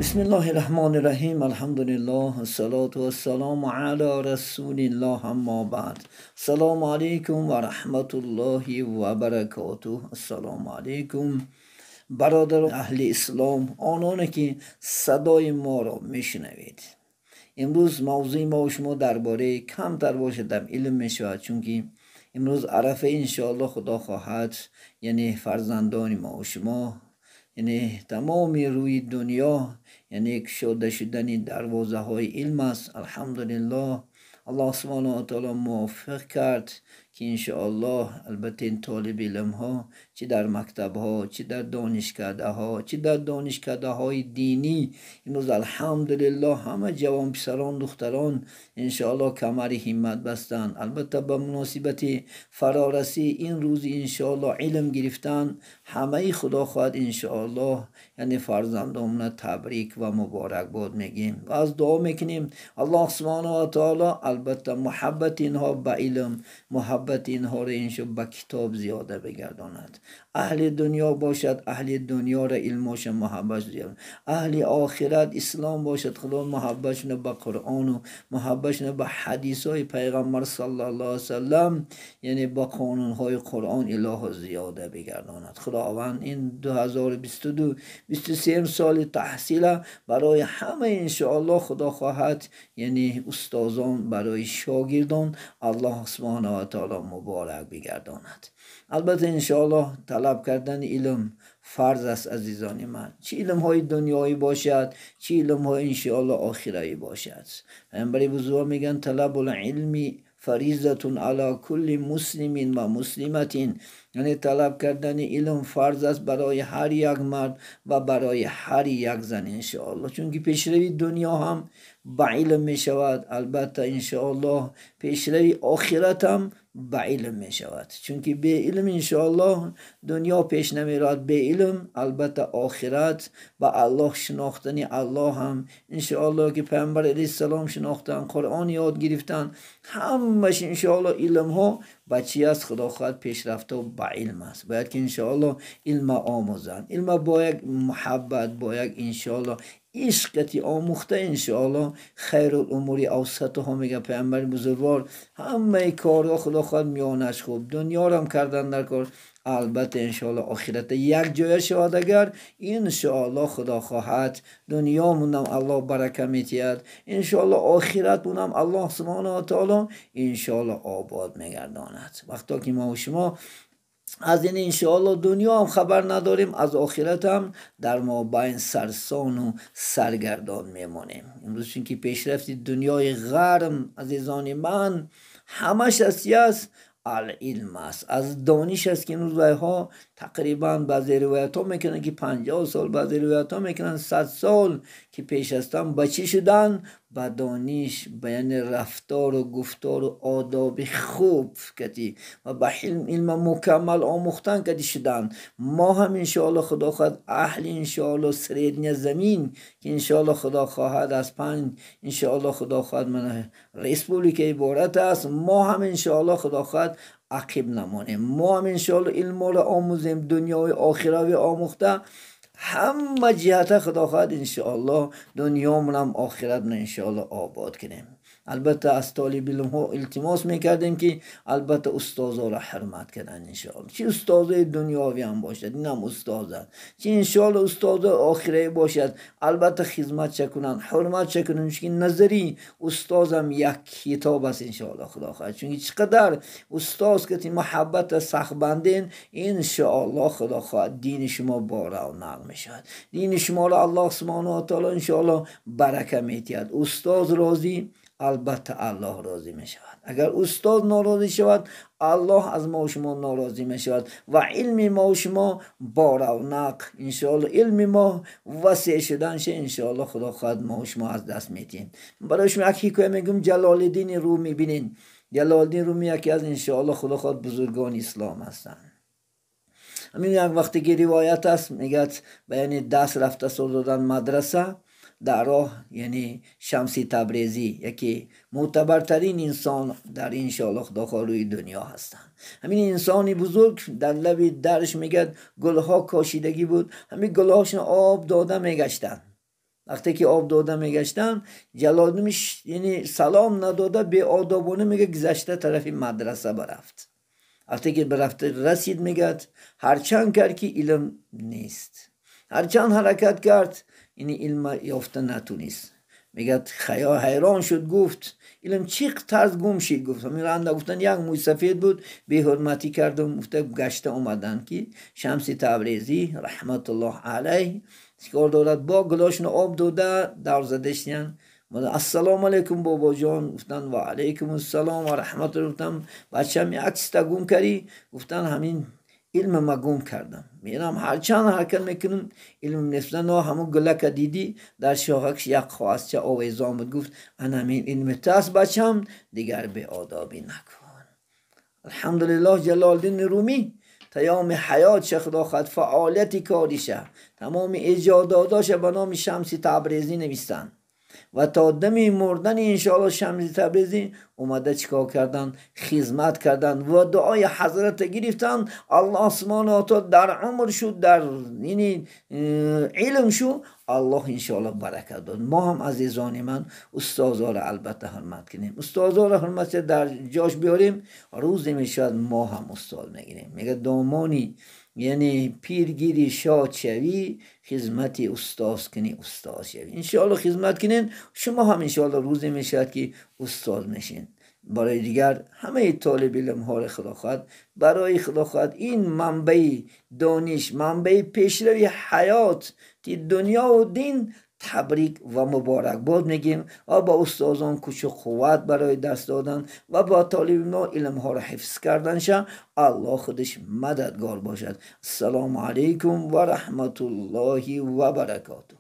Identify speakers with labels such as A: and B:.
A: بسم الله الرحمن الرحیم. الحمدلله الصلاة والسلام علی رسول الله، اما بعد. السلام علیکم و رحمت الله و برکاته. السلام علیکم برادر اهل اسلام، آنانی که صدای ما را میشنوید. امروز موضوع ما و شما درباره کمتر باشد در علم میشود، چون امروز عرفه انشاءالله خدا خواهد، یعنی فرزندان ما و شما، یعنی تمام روی دنیا، یعنی گشوده شدن دروازه های علم است. الحمدلله الله سبحانه و تعالی موفق کرد که انشاءالله البته این طالب علم ها چه در مکتب ها، چه در دانشکده ها، چه در دانشکده های دینی، امروز الحمدلله همه جوان پسران دختران انشاءالله کمر همت بستند. البته به مناسبت فرارسی این روز انشاءالله علم گرفتن، همه خدا خواهد انشاءالله یعنی فرزندان تبریک و مبارک باد میگیم و از دعا میکنیم الله سبحانه و تعالی البته محبت اینها به علم، محبت اینها را انشاءالله به کتاب زیاده بگرداند. اهل دنیا باشد، اهل دنیا را علماش محبت زیاد، اهل آخرت اسلام باشد، خدا محبتشون به قرآن و محبتشون به حدیث های پیغمبر صلی الله علیه وسلم، یعنی با قانون های قرآن اله زیاده بگرداند. خداوند این 2022 23 سال تحصیل برای همه انشاءالله خدا خواهد، یعنی استادان برای شاگردان الله سبحانه و تعالی مبارک بگرداند. البته انشاءالله طلب کردن علم فرض است عزیزان من، چه علم های دنیایی باشد، چه علم های انشاءالله آخرایی باشد. پیامبر بزرگ میگن طلب العلم فریضة علی کل مسلم و مسلمة، یعنی طلب کردن علم فرض است برای هر یک مرد و برای هر یک زن انشاءالله، چون که پیشروی دنیا هم به علم می شود، البته انشاءالله پیشروی آخرت هم به علم می شود، چون که به علم انشاءالله دنیا پیش نمی رود، به علم البته آخرت به الله شناختن الله هم انشاءالله که پیامبر علیه السلام شناختن، قرآن یاد گرفتن، همش انشاءالله علم ها بچی است، خدا خواهد پیشرفته و به علم است. باید که انشاءالله علم آموزن، علم با یک محبت، با یک انشاءالله عشقتی آموخته انشاءالله خیر الامور اوسطها میگه پیامبر بزرگوار، همه کارها خدا خواهد میانش خوب، دنیا را هم کردن در کار، البته انشاءالله آخرت یک جای شود. اگر انشاءالله خدا خواهد دنیا مونم الله برکه میتید، انشاءالله آخرت مونم الله سبحانه و تعالی انشاءالله آباد میگرداند. وقتا که ما و شما از این انشاءالله دنیا هم خبر نداریم، از آخرت هم در ما بین سرسان و سرگردان میمانیم. امروز چون که پیشرفت دنیای غرب عزیزان من همش است العلم است، از دانش است که امروز ها تقریبا بعضی روایت ها میکنن که 50 سال، بعضی روایت ها میکنن 100 سال که پیش هستن بچی شدن با دانش، به یعنی رفتار و گفتار و آداب خوب کتی و به علم مکمل آموختن کتی شدن. ما هم انشاءالله خدا خواهد اهل انشاءالله سریدنی زمین که انشاءالله خدا خواهد از 5 انشاءالله خدا خواهد من رسپولیک عبارت است، ما هم انشاءالله خدا خواهد عقب نمانیم، ما هم انشاءالله علم را آموزیم، دنیای آخراوی آموخته همه جهت خدا خواهد انشاءالله دنیا هم آخرت انشاءالله آباد کنیم. البته از طالب علم ها التماس میکردیم که البته استادها را حرمت کردن انشاءالله، چه استادای دنیاوی هم باشد، این هم استاد است، چه انشاءالله استاد آخره باشد، البته خدمت چه کنن، حرمت چه کنن، چون نظری استادم یک کتاب است انشاءالله خدا خواهد، چون چقدر استاد که محبت سخت بندین انشاءالله خدا خواهد دین شما بارا و نقل میشود، دین شما را الله سبحانه و تعالی انشاءالله برکه میتید. استاد راضی البته الله راضی می شود، اگر استاد ناراضی شود الله از ما و شما ناراضی می شود و علم ما و شما با رونق انشاءالله علم ما وسیع شدن شه انشاءالله خدا خواهد ما و شما از دست میتیم. برای شما یک حکایه میگم، جلال الدین رومی، بینین جلال الدین رومی یکی از انشاءالله خدا خواهد بزرگان اسلام هستند. همین یک وقتی که روایت است میگه یعنی دست رفته سر دادن مدرسه، در راه یعنی شمسی تبریزی یکی معتبرترین انسان در انشاءالله خدا خواهد روی دنیا هستند. همین انسانی بزرگ در لب درش میگه گلها کاشیدگی بود، همین گلهاشون آب داده میگشتن. Вақте ки об дода мегаштан, Ҷалолиддин яъне салом надода, беодобона мега гузашта тарафи мадраса барафт. Вақте ки барафта расид, мегӯяд, ҳарчанд кард ки илм нест, ҳарчанд ҳаракат кард, ини илм ёфта натунист. Мегӯяд, ҳайрон шуд, гуфт: илм чӣ тарз гум шид? Гуфт, ҳамин гуфтан, як мӯйсафед буд, беҳурматӣ кардам. Гуфта гашта омаданд, ки Шамси Табрезӣ раҳматуллоҳ алайҳ чикор дорад, бо гулошона об дода давр задаштиян. Ассалому алайкум, бобоҷон. Гуфтанд: ва алайкум ассалом ва раҳматуллоҳ. Гуфтам: бачам, як чизта гум кардӣ? Гуфтанд: ҳамин илма ма гум кардам, мерам, ҳарчанд ҳаракат мекунам, илм нест. Но ҳамун гулака дидӣ, дар шохакш як коғазча овезон буд. Гуфт: ана ҳамин илми ту аст, бачам, дигар беодобӣ накун. Алҳамдулиллоҳ, Ҷалолиддини Румӣ тамоми ҳаётша, худо хоҳад, фаъолияти кориша, тамоми эҷодотоша ба номи Шамси Табрезӣ навистанд ва то дами мурдани иншоалло Шамси Табрезӣ омада чикор кардан, хизмат кардан ва дуои ҳазрата гирифтанд. Аллоҳ субҳонаҳу ва таъола дар умр шуд, дар ини илм шу, Аллоҳ иншоалло баракат дод. Мо ҳам, азизони ман, устозоро албатта ҳурмат кунем, устозоро ҳурмат дар ҷош биёрем, рӯзе мешавад, мо ҳам устод мегирем. Мегӯяд, домони яъне пиргири шод шавӣ, хизмати устоз кунӣ, устоз шавӣ. Иншоалло хизмат кунед, шумо ҳам иншоалло рӯзе мешавад, ки устоз мешин. Барои дигар ҳамаи толиби илмҳоро худо хоҳад, барои худо хоҳад, ин манбаи дониш, манбаи пешрави ҳаёт, дунёву дин табрик ва муборакбод мегӯем ва ба устозон кӯчу қувват барои дарс додан ва ба толибилмо илмҳоро ҳифз карданша Аллоҳ худаш мададгор бошад. Ассалому алайкум ва раҳматуллоҳи ва баракотуҳ.